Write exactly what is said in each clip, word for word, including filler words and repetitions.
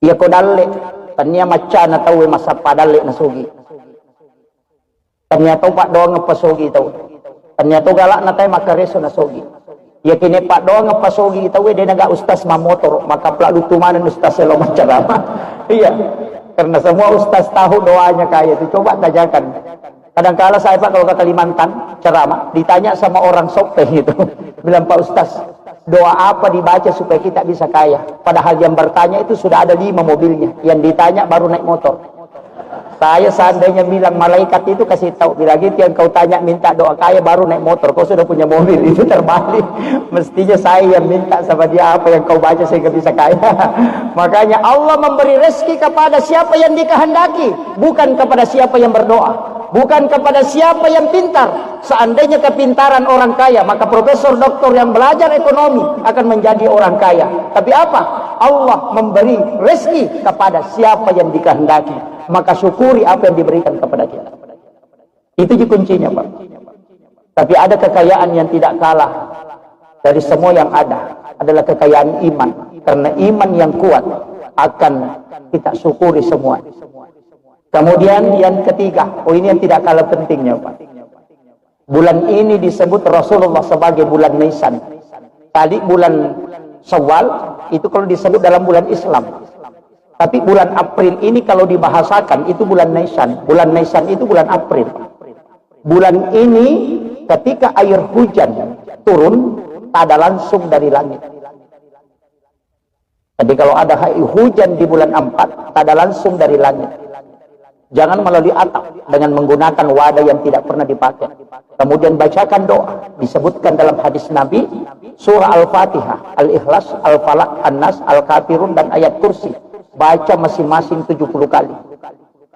Iya ko dalle, tania maccana tauwe massappa dalle nasogi. Tania to paddoangeng pasogi tau. Tania to galakna tae makkareso nasogi. Iya kene paddoangeng pasogi tauwe de naga ustaz mamotoro, maka pelalu tu maneng ustaz lo maccarama. Iya. Karena semua ustaz tahu doanya kaya itu. Coba tanyakan. Kadangkala saya, Pak, kalau ke Kalimantan ceramah, ditanya sama orang Soppeng itu, bilang, "Pak Ustaz, doa apa dibaca supaya kita bisa kaya?" Padahal yang bertanya itu sudah ada lima mobilnya, yang ditanya baru naik motor. Saya seandainya bilang malaikat itu kasih tahu, "Bila gitu yang kau tanya minta doa kaya baru naik motor, kau sudah punya mobil." Itu terbalik. Mestinya saya yang minta sama dia, "Apa yang kau baca sehingga bisa kaya?" Makanya Allah memberi rezeki kepada siapa yang dikehendaki, bukan kepada siapa yang berdoa. Bukan kepada siapa yang pintar. Seandainya kepintaran orang kaya, maka profesor doktor yang belajar ekonomi akan menjadi orang kaya. Tapi apa? Allah memberi rezeki kepada siapa yang dikehendaki. Maka syukuri apa yang diberikan kepada kita. Itu ji kuncinya, Pak. Tapi ada kekayaan yang tidak kalah dari semua yang ada, adalah kekayaan iman. Karena iman yang kuat akan kita syukuri semua. Kemudian yang ketiga, oh, ini yang tidak kalah pentingnya, Pak. Bulan ini disebut Rasulullah sebagai bulan Nisan. Tadi bulan Syawal itu kalau disebut dalam bulan Islam. Tapi bulan April ini kalau dibahasakan itu bulan Nisan. Bulan Nisan itu bulan April. Bulan ini ketika air hujan turun, tak ada langsung dari langit. Jadi kalau ada hai-, hujan di bulan empat, tak ada langsung dari langit. Jangan melalui atap dengan menggunakan wadah yang tidak pernah dipakai. Kemudian bacakan doa, disebutkan dalam hadis Nabi, surah Al-Fatihah, Al-Ikhlas, Al-Falaq, An-Nas, Al-Kafirun, dan ayat kursi. Baca masing-masing tujuh puluh kali.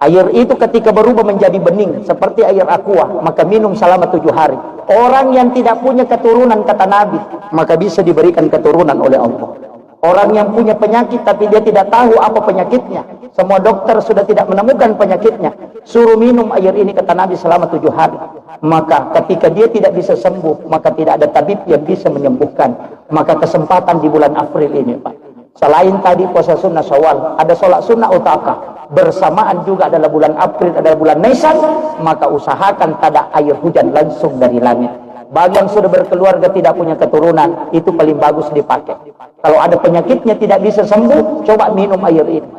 Air itu ketika berubah menjadi bening seperti air aqua, maka minum selama tujuh hari. Orang yang tidak punya keturunan, kata Nabi, maka bisa diberikan keturunan oleh Allah. Orang yang punya penyakit tapi dia tidak tahu apa penyakitnya, semua dokter sudah tidak menemukan penyakitnya, suruh minum air ini, kata Nabi, selama tujuh hari. Maka ketika dia tidak bisa sembuh, maka tidak ada tabib yang bisa menyembuhkan. Maka kesempatan di bulan April ini, Pak. Selain tadi puasa sunnah Syawal, ada sholat sunnah utaka. Bersamaan juga adalah bulan April, adalah bulan Nisan, maka usahakan tak ada air hujan langsung dari langit. Bagi yang sudah berkeluarga tidak punya keturunan, itu paling bagus dipakai. Kalau ada penyakitnya tidak bisa sembuh, coba minum air ini.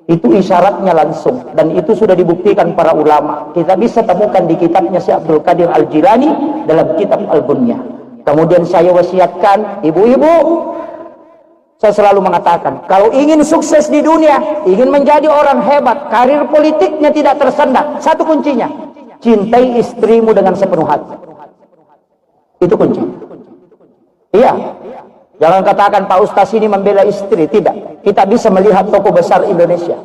Itu isyaratnya langsung, dan itu sudah dibuktikan para ulama. Kita bisa temukan di kitabnya Syekh Abdul Qadir Al-Jilani dalam kitab Al-Bunya. Kemudian saya wasiatkan, ibu-ibu, saya selalu mengatakan, kalau ingin sukses di dunia, ingin menjadi orang hebat, karir politiknya tidak tersendat, satu kuncinya, cintai istrimu dengan sepenuh hati. Itu kunci. Iya. Jangan katakan, "Pak Ustaz ini membela istri." Tidak. Kita bisa melihat tokoh besar Indonesia.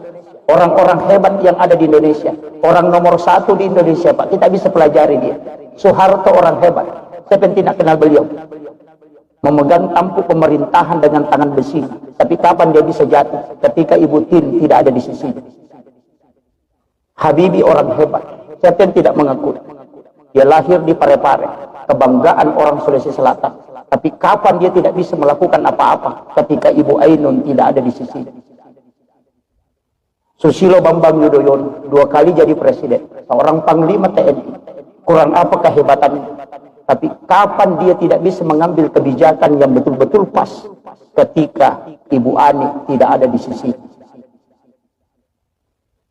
Orang-orang hebat yang ada di Indonesia. Orang nomor satu di Indonesia, Pak. Kita bisa pelajari dia. Soeharto orang hebat. Siapa yang tidak kenal beliau? Memegang tampuk pemerintahan dengan tangan besi. Tapi kapan dia bisa jatuh? Ketika Ibu Tin tidak ada di sisinya. Habibie orang hebat. Siapa yang tidak mengakui? Dia lahir di Parepare, kebanggaan orang Sulawesi Selatan. Tapi kapan dia tidak bisa melakukan apa-apa ketika Ibu Ainun tidak ada di sisinya? Susilo Bambang Yudhoyono, dua kali jadi presiden, seorang panglima T N I. Kurang apa kehebatannya? Tapi kapan dia tidak bisa mengambil kebijakan yang betul-betul pas ketika Ibu Ani tidak ada di sisinya?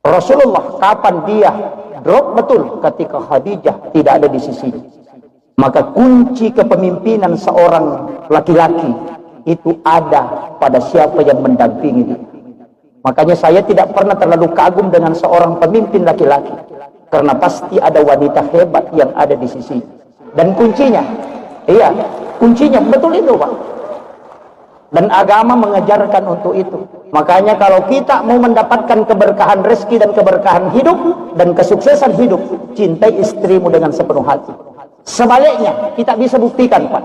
Rasulullah, kapan dia drop betul ketika Khadijah tidak ada di sisinya? Maka kunci kepemimpinan seorang laki-laki itu ada pada siapa yang mendampingi dia. Makanya saya tidak pernah terlalu kagum dengan seorang pemimpin laki-laki, karena pasti ada wanita hebat yang ada di sisinya. Dan kuncinya, iya, kuncinya betul itu, Pak. Dan agama mengajarkan untuk itu. Makanya kalau kita mau mendapatkan keberkahan rezeki dan keberkahan hidup dan kesuksesan hidup, cintai istrimu dengan sepenuh hati. Sebaliknya, kita bisa buktikan, Pak,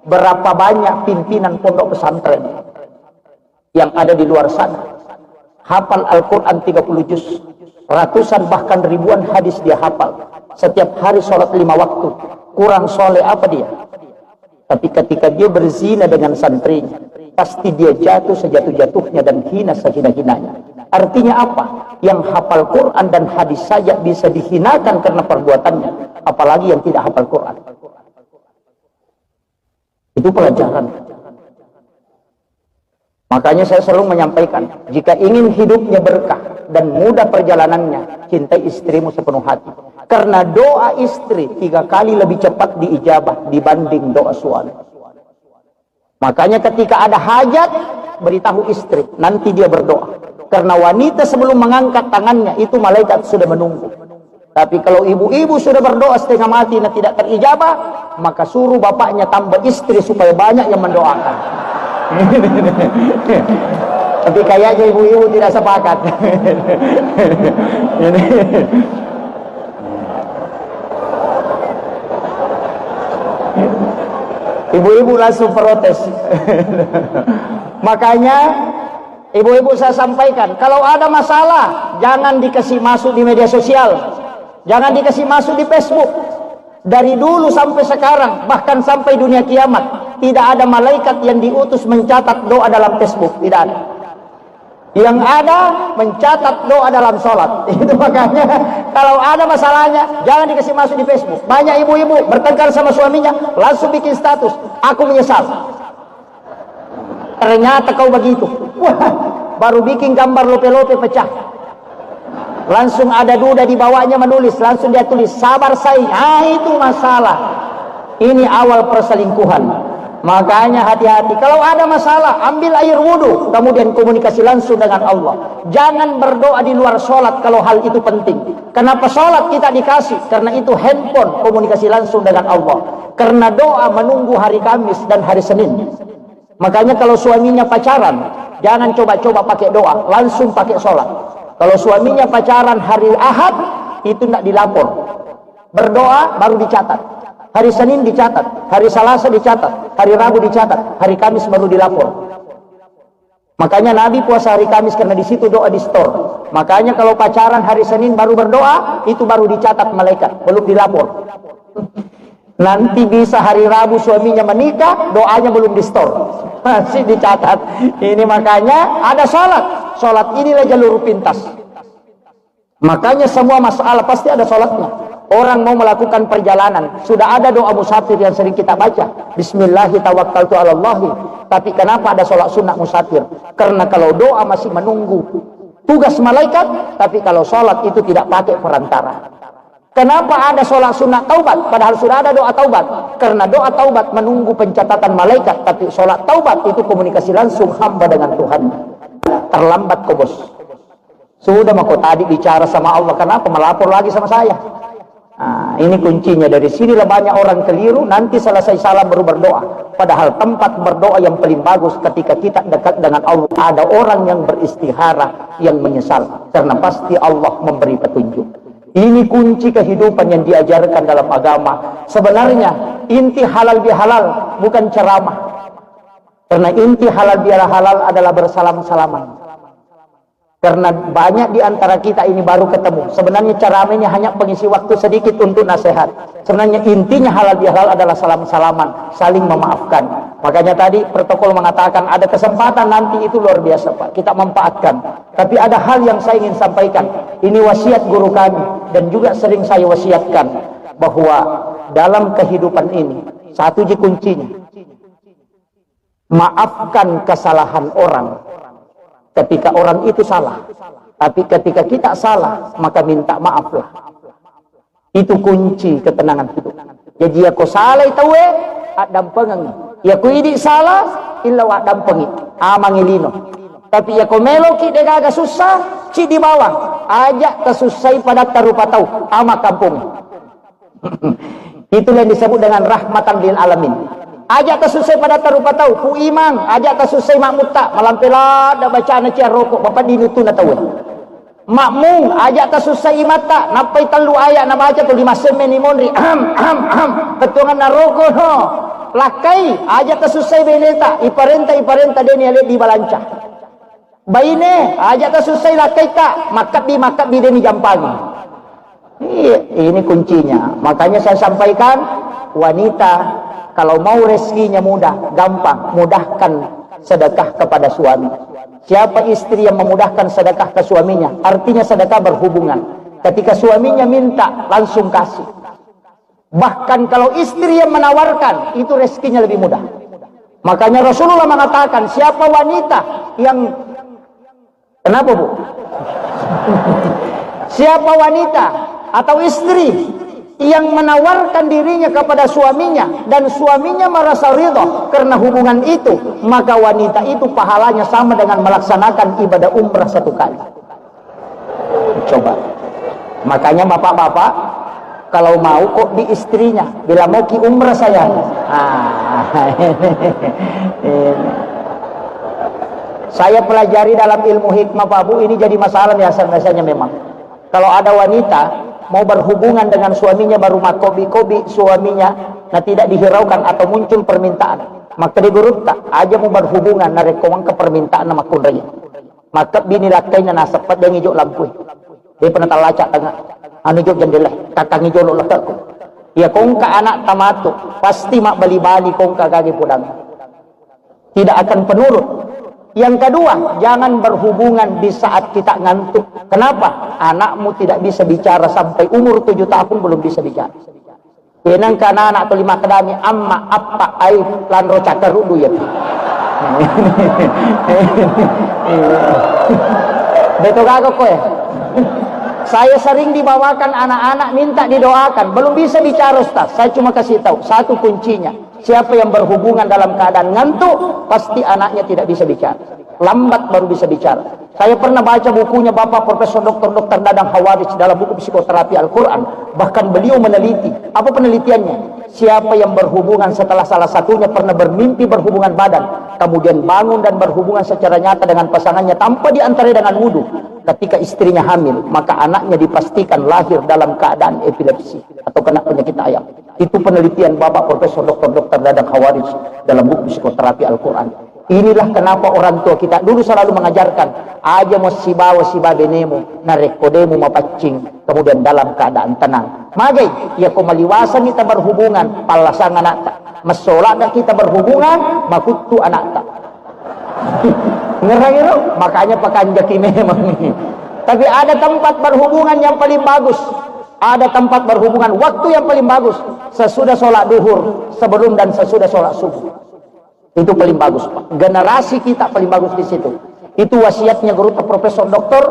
berapa banyak pimpinan pondok pesantren yang ada di luar sana hafal Al-Quran tiga puluh juz, ratusan bahkan ribuan hadis dia hafal. Setiap hari sholat lima waktu, kurang soleh apa dia? Tapi ketika dia berzina dengan santrinya, pasti dia jatuh sejatuh-jatuhnya dan hina sehina-hinanya. Artinya apa? Yang hafal Quran dan hadis saja bisa dihinakan karena perbuatannya, apalagi yang tidak hafal Quran. Itu pelajaran. Makanya saya selalu menyampaikan, jika ingin hidupnya berkah dan mudah perjalanannya, cintai istrimu sepenuh hati. Karena doa istri tiga kali lebih cepat diijabah dibanding doa suami. Makanya ketika ada hajat, beritahu istri, nanti dia berdoa. Karena wanita sebelum mengangkat tangannya, itu malaikat sudah menunggu. Tapi kalau ibu-ibu sudah berdoa setengah mati dan tidak terijabah, maka suruh bapaknya tambah istri supaya banyak yang mendoakan. Tapi kayaknya ibu-ibu tidak sepakat. Ini. Ibu-ibu langsung protes. Makanya, ibu-ibu, saya sampaikan, kalau ada masalah, jangan dikasih masuk di media sosial. Jangan dikasih masuk di Facebook. Dari dulu sampai sekarang, bahkan sampai dunia kiamat, tidak ada malaikat yang diutus mencatat doa dalam Facebook. Tidak ada. Yang ada mencatat doa dalam sholat. Itu makanya kalau ada masalahnya, jangan dikasih masuk di Facebook. Banyak ibu-ibu bertengkar sama suaminya, langsung bikin status, "Aku menyesal." Ternyata kau begitu. Wah, baru bikin gambar lope-lope pecah. Langsung ada duda di bawahnya menulis, langsung dia tulis, "Sabar, sayang." Ah, itu masalah. Ini awal perselingkuhan. Makanya hati-hati. Kalau ada masalah, ambil air wudhu, kemudian komunikasi langsung dengan Allah. Jangan berdoa di luar sholat kalau hal itu penting. Kenapa sholat kita dikasih? Karena itu handphone, komunikasi langsung dengan Allah. Karena doa menunggu hari Kamis dan hari Senin. Makanya kalau suaminya pacaran, jangan coba-coba pakai doa, langsung pakai sholat. Kalau suaminya pacaran hari Ahad, itu tidak dilapor. Berdoa baru dicatat. Hari Senin dicatat, hari Selasa dicatat, hari Rabu dicatat, hari Kamis baru dilapor. Makanya Nabi puasa hari Kamis karena di situ doa di-store. Makanya kalau pacaran hari Senin baru berdoa, itu baru dicatat malaikat, belum dilapor. Nanti bisa hari Rabu suaminya menikah, doanya belum di-store. Masih dicatat. Ini makanya ada sholat. Sholat inilah jalur pintas. Makanya semua masalah pasti ada sholatnya. Orang mau melakukan perjalanan, sudah ada doa musafir yang sering kita baca. "Bismillahi tawakkaltu alallahi." Tapi kenapa ada sholat sunnah musafir? Karena kalau doa masih menunggu tugas malaikat, tapi kalau sholat itu tidak pakai perantara. Kenapa ada sholat sunnah taubat, padahal sudah ada doa taubat? Karena doa taubat menunggu pencatatan malaikat, tapi sholat taubat itu komunikasi langsung hamba dengan Tuhan. Terlambat kau, bos. Sudah mako tadi bicara sama Allah, kenapa melapor lagi sama saya? Nah, ini kuncinya. Dari sinilah banyak orang keliru, nanti selesai salam baru berdoa. Padahal tempat berdoa yang paling bagus ketika kita dekat dengan Allah. Ada orang yang beristikharah, yang menyesal. Karena pasti Allah memberi petunjuk. Ini kunci kehidupan yang diajarkan dalam agama. Sebenarnya, inti halal bihalal bukan ceramah. Karena inti halal bihalal adalah bersalam-salaman. Karena banyak di antara kita ini baru ketemu. Sebenarnya ceramah ini hanya pengisi waktu sedikit untuk nasihat. Sebenarnya intinya halal bihalal adalah salam-salaman, saling memaafkan. Makanya tadi protokol mengatakan ada kesempatan nanti itu luar biasa, Pak. Kita manfaatkan. Tapi ada hal yang saya ingin sampaikan. Ini wasiat guru kami dan juga sering saya wasiatkan bahwa dalam kehidupan ini satu ji kuncinya. Maafkan kesalahan orang ketika orang itu salah. Tapi ketika kita salah, maka minta maaflah. Itu kunci ketenangan hidup. Jadi, yako salai tauwe, addampengengi. Yako idi salah, illa waddampengi. Amangi lino. Tapi yako meloki degaga sussa, cidi bawang. Aja tasussai padatta rupa tau. Ama kampongi. Itulah yang disebut dengan rahmatan lil alamin. Aja tasussai padatta rupa tau, Pu Imang, aja tasussai makmutta, malampe ladda bacana cia rokok, bapak dinutuna tauwe. Makmung, aja tasussai imatta, nappai tellu ayat nabaca tu lima semme ni monri, ahem, ahem, ahem, ketuangan naroko no. Lakkai, aja tasussai beneta, iparenta, iparenta deni ale di balanca. Baine, aja tasussai lakkaitta, makkabbi, makkabbi deni jampangi. Iya, ini kuncinya. Makanya saya sampaikan, wanita kalau mau rezekinya mudah, gampang, mudahkan sedekah kepada suami. Siapa istri yang memudahkan sedekah ke suaminya, artinya sedekah berhubungan. Ketika suaminya minta, langsung kasih. Bahkan kalau istri yang menawarkan, itu rezekinya lebih mudah. Makanya Rasulullah mengatakan, siapa wanita yang, kenapa, Bu? Siapa wanita atau istri yang menawarkan dirinya kepada suaminya dan suaminya merasa ridha karena hubungan itu, maka wanita itu pahalanya sama dengan melaksanakan ibadah umrah satu kali. Coba. Makanya bapak-bapak, kalau mau kok di istrinya, bila mau ki umrah saya. Ah. Saya pelajari dalam ilmu hikmah, Pak Bu, ini jadi masalah biasa-biasanya memang. Kalau ada wanita mau berhubungan dengan suaminya, baru makobi-kobi suaminya, nah, tidak dihiraukan atau muncul permintaan, maka di gurutta, aja mau berhubungan, narekko engka permintaan, makkunrai. Maka bini lakkainna naseppa, jangan ijo lampu. Dia pernah talaca tengah. Anu ijo jendela, kakang ijo lo lekekku. Ya kongka anak tamatu, pasti mak bali-bali kongka kage pulang. Tidak akan penurut. Yang kedua, jangan berhubungan di saat kita ngantuk. Kenapa? Anakmu tidak bisa bicara sampai umur tujuh tahun belum bisa bicara. Enang kana anak tuli makkedami, "Amma, appa, ai lanro cakkaruddu ya." Beto gaga koe. Saya sering dibawakan anak-anak minta didoakan, belum bisa bicara, Ustaz. Saya cuma kasih tahu satu kuncinya. Siapa yang berhubungan dalam keadaan ngantuk, pasti anaknya tidak bisa bicara. Lambat baru bisa bicara. Saya pernah baca bukunya Bapak Profesor Doktor Doktor Dadang Hawadis dalam buku Psikoterapi Al-Quran. Bahkan beliau meneliti. Apa penelitiannya? Siapa yang berhubungan setelah salah satunya pernah bermimpi berhubungan badan, kemudian bangun dan berhubungan secara nyata dengan pasangannya tanpa diantarai dengan wudhu, ketika istrinya hamil, maka anaknya dipastikan lahir dalam keadaan epilepsi atau kena penyakit ayam. Itu penelitian Bapak Profesor Doktor Doktor Dadang Hawadis dalam buku Psikoterapi Al-Quran. Inilah kenapa orang tua kita dulu selalu mengajarkan, aja mo sibawa siba benemu, narekko demu mapaccing, kemudian dalam keadaan tenang. Magai, ya ko maliwasanni ta berhubungan, pallasang anakta. Messolada kita berhubungan, makuttu anakta. Ngerang iro, makanya pakanjaki memang. Tapi ada tempat berhubungan yang paling bagus. Ada tempat berhubungan waktu yang paling bagus. Sesudah sholat duhur, sebelum dan sesudah sholat subuh. Itu paling bagus, Pak. Generasi kita paling bagus di situ. Itu wasiatnya guru Profesor Doktor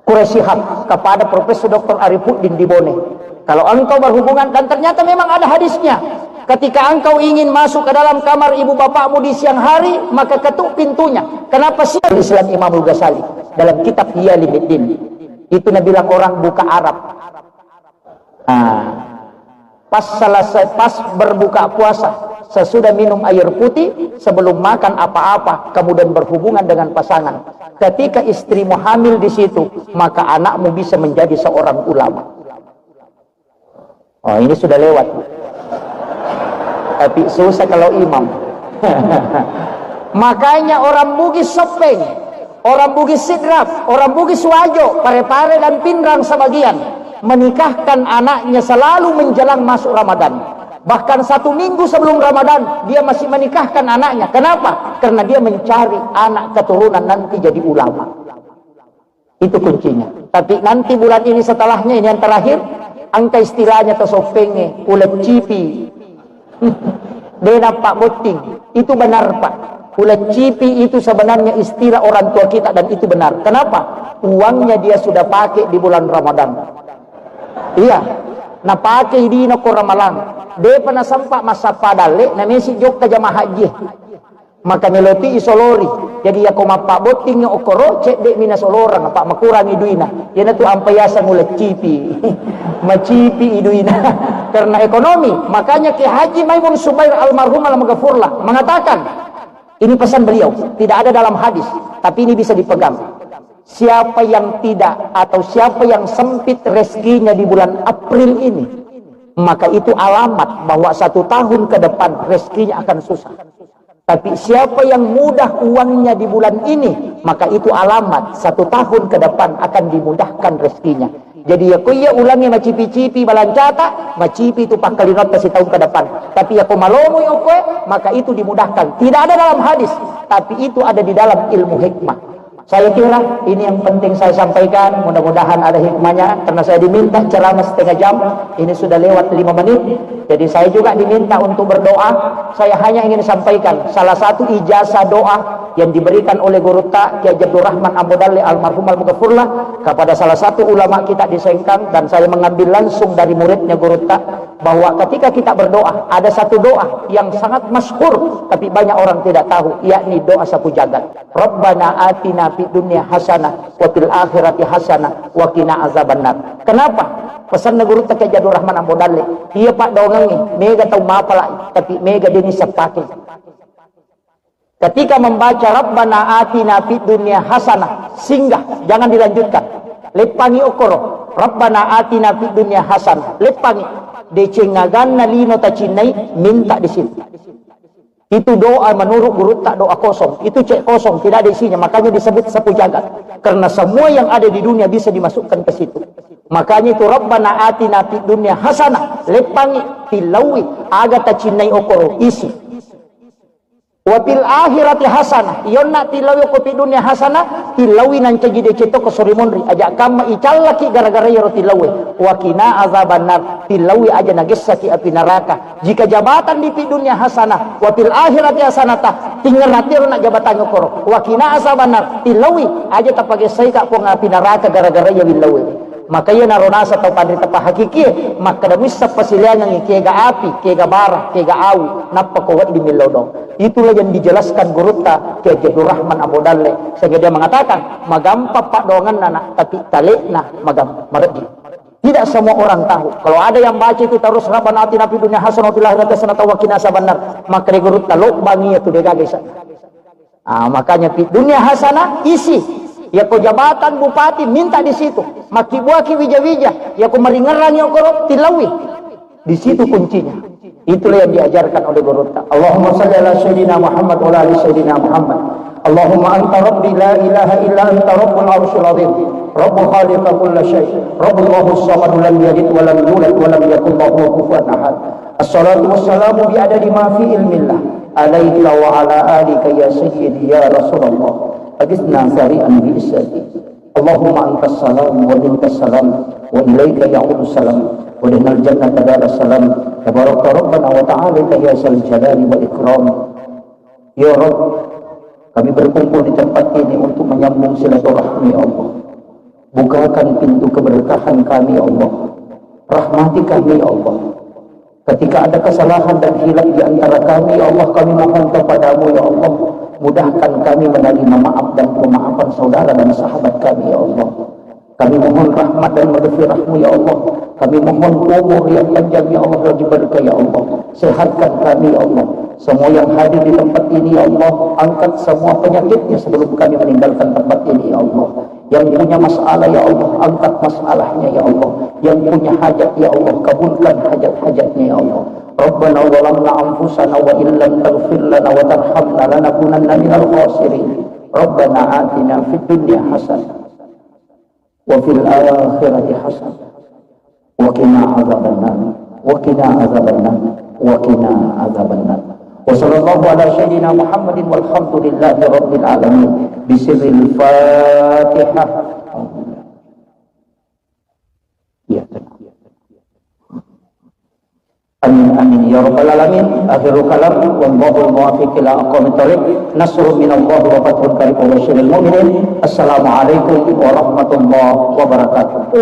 Quraish Shihab kepada Profesor Doktor Arifuddin di Bone. Kalau engkau berhubungan, dan ternyata memang ada hadisnya. Ketika engkau ingin masuk ke dalam kamar ibu bapakmu di siang hari, maka ketuk pintunya. Kenapa sih? Islam Imamul Ghazali dalam kitab Ihya Ulumuddin. Itu nabilang orang buka Arab. Nah, pas selesai, pas berbuka puasa, sesudah minum air putih, sebelum makan apa-apa, kemudian berhubungan dengan pasangan. Ketika istrimu hamil di situ, maka anakmu bisa menjadi seorang ulama. Oh, ini sudah lewat, Bu. Tapi susah kalau imam. Makanya orang Bugis Soppeng, orang Bugis Sidrap, orang Bugis Wajo, Parepare dan Pinrang sebagian menikahkan anaknya selalu menjelang masuk Ramadan. Bahkan satu minggu sebelum Ramadan, dia masih menikahkan anaknya. Kenapa? Karena dia mencari anak keturunan nanti jadi ulama. Itu kuncinya. Tapi nanti bulan ini setelahnya, ini yang terakhir, engka istilahnya to Soppenge, uleccipi. De nappa botting. Itu benar, Pak. Uleccipi itu sebenarnya istilah orang tua kita dan itu benar. Kenapa? Uangnya dia sudah pakai di bulan Ramadan. Iya. Napake idina ko Ramalang. Depa nasempa massappa dalle, namesi jokka jamaah haji. Maka melopi isolori. Jadi, yako mappabbotting okkoro, cedde mi nasolorang, apa makurangi duina. Iyanatu ampa yaseng uleccipi. Macipi iduina. Karena ekonomi. Makanya Kiai Haji Maimun Subair almarhum almaghfurlah mengatakan, ini pesan beliau, tidak ada dalam hadis, tapi ini bisa dipegang. Siapa yang tidak atau siapa yang sempit rezekinya di bulan April ini, maka itu alamat bahwa satu tahun ke depan rezekinya akan susah. Tapi siapa yang mudah uangnya di bulan ini, maka itu alamat satu tahun ke depan akan dimudahkan rezekinya. Jadi, yako iya ulangnge macipi-cipi balancata, macipi itu pakkalinotta sitaung ke depan. Tapi yako malomoi okkoe, maka itu dimudahkan. Tidak ada dalam hadis, tapi itu ada di dalam ilmu hikmah. Saya kira ini yang penting saya sampaikan. Mudah-mudahan ada hikmahnya, karena saya diminta ceramah setengah jam. Ini sudah lewat lima menit. Jadi, saya juga diminta untuk berdoa. Saya hanya ingin sampaikan salah satu ijazah doa yang diberikan oleh Gurutta Kiai Abdul Rahman Ambo Dalle almarhum almaghfurlah kepada salah satu ulama kita di Sengkang, dan saya mengambil langsung dari muridnya Gurutta, bahwa ketika kita berdoa, ada satu doa yang sangat masyhur tapi banyak orang tidak tahu, yakni doa sapu jagat. Rabbana atina fid dunya hasanah wa fil akhirati hasanah wa qina azabannar. Kenapa? Pesanna Gurutta Kiai Abdul Rahman Ambo Dalle, iya paddoangengnge, mega tau mapalai, tapi mega deni seppake. Ketika membaca Rabbana atina fid dunya hasanah, singgah, jangan dilanjutkan. Leppangi okkoro. Rabbana atina fid dunya hasanah. Leppangi. Decengaganna lino tacinnai, minta di situ. Itu doa menurut Gurutta doa kosong. Itu cek kosong, tidak ada isinya. Makanya disebut sapu jagat. Karena semua yang ada di dunia bisa dimasukkan ke situ. Makanya itu Rabbana atina fid dunya hasanah. Leppangi, tilaui, aga tacinnai okkoro, isi. Wa fil akhirati hasanah. Iyonna tilaui okko fid dunya hasanah, tilaui nancaji deceng to ko sori monri. Aja kamma icallaki gara-gara iyaro tilaue. Wa qina azabannar. Tilaui aja nagessaki api neraka. Jika jabatan di fid dunya hasanah, wa fil akhirati hasanata, tingerati ro na jabatan okkoro. Wa qina azabannar. Tilaui aja tapagessaika pong api neraka gara-gara iya willaue. Maka iyanaro naseng tau panrita pahakikie, makkeda muisseng pasilaingengngi, kega api, kega bara, kega awu, nappa ko wedding millau doang. Itulah yang dijelaskan Gurutta Kiai Abdul Rahman Ambo Dalle, sehingga dia mengatakan, magampang paddoangenna, nak, tapi talekna magam-, maredding. Tidak semua orang tahu. Kalau ada yang baca itu terus, Rabbana atina fid dunya hasanah wa fil akhirati hasanah wa qina azabannar, maka di Gurutta lobbangi itu dia gagai sana. Ah, makanya fid dunya hasanah, isi. Yako jabatan bupati, minta di situ. Makkibuaki wija-wija. Yako maringerrang yokoro, tilaui. Di situ kuncinya. Itulah yang diajarkan oleh Gurutta. Allahumma salli ala Sayyidina Muhammad wa ala ali Sayyidina Muhammad. Allahumma anta rabbi la ilaha illa anta rabbul arsyil azim. Rabbu khaliqa kulla syai. Rabbullahu samad lam yalid wa lam yulad wa lam yakul lahu kufuwan ahad. Assalatu wassalamu bi adadi ma fi ilmillah alaika wa ala alika ya sayyidi ya Rasulullah. Agisna sari'an bi isyati. Allahumma antas salam wa minkas salam wa ilaika ya'udu salam wa dihnal jannata daras salam. Tabarakta rabbana wa ta'ala ya zal jalali wal ikram. Ya Rabb, kami berkumpul di tempat ini untuk menyambung silaturahmi, ya Allah. Bukakan pintu keberkahan kami, ya Allah. Rahmati kami, ya Allah. Ketika ada kesalahan dan hilaf di antara kami, ya Allah, kami mohon kepadamu, ya Allah, mudahkan kami menerima maaf dan pemaafan saudara dan sahabat kami, ya Allah. Kami mohon rahmat dan maghfirahmu, ya Allah. Kami mohon umur yang panjang, ya Allah, lagi berkah, ya Allah. Sehatkan kami, ya Allah. Semua yang hadir di tempat ini, ya Allah, angkat semua penyakitnya sebelum kami meninggalkan tempat ini, ya Allah. Yang punya masalah, ya Allah, angkat masalahnya, ya Allah. Yang punya hajat, ya Allah, kabulkan hajat-hajatnya, ya Allah. Rabbana zalamna anfusana wa illam taghfir lana wa tarhamna lanakunanna minal khasirin. Rabbana atina fid dunya hasanah wa fil akhirati hasanah wa qina adzabannar, wa qina adzabannar, wa qina adzabannar. Wa sallallahu ala sayyidina Muhammadin walhamdulillahi rabbil alamin. Bisirril Fatihah. Iya, tenang. Amin, amin, ya rabbal alamin. Akhirul kalam, wallahul muwaffiq ila aqwamit thariq. Nasrun minallahi wa fathun qarib wa basyiril mu'minin. Assalamualaikum warahmatullahi wabarakatuh.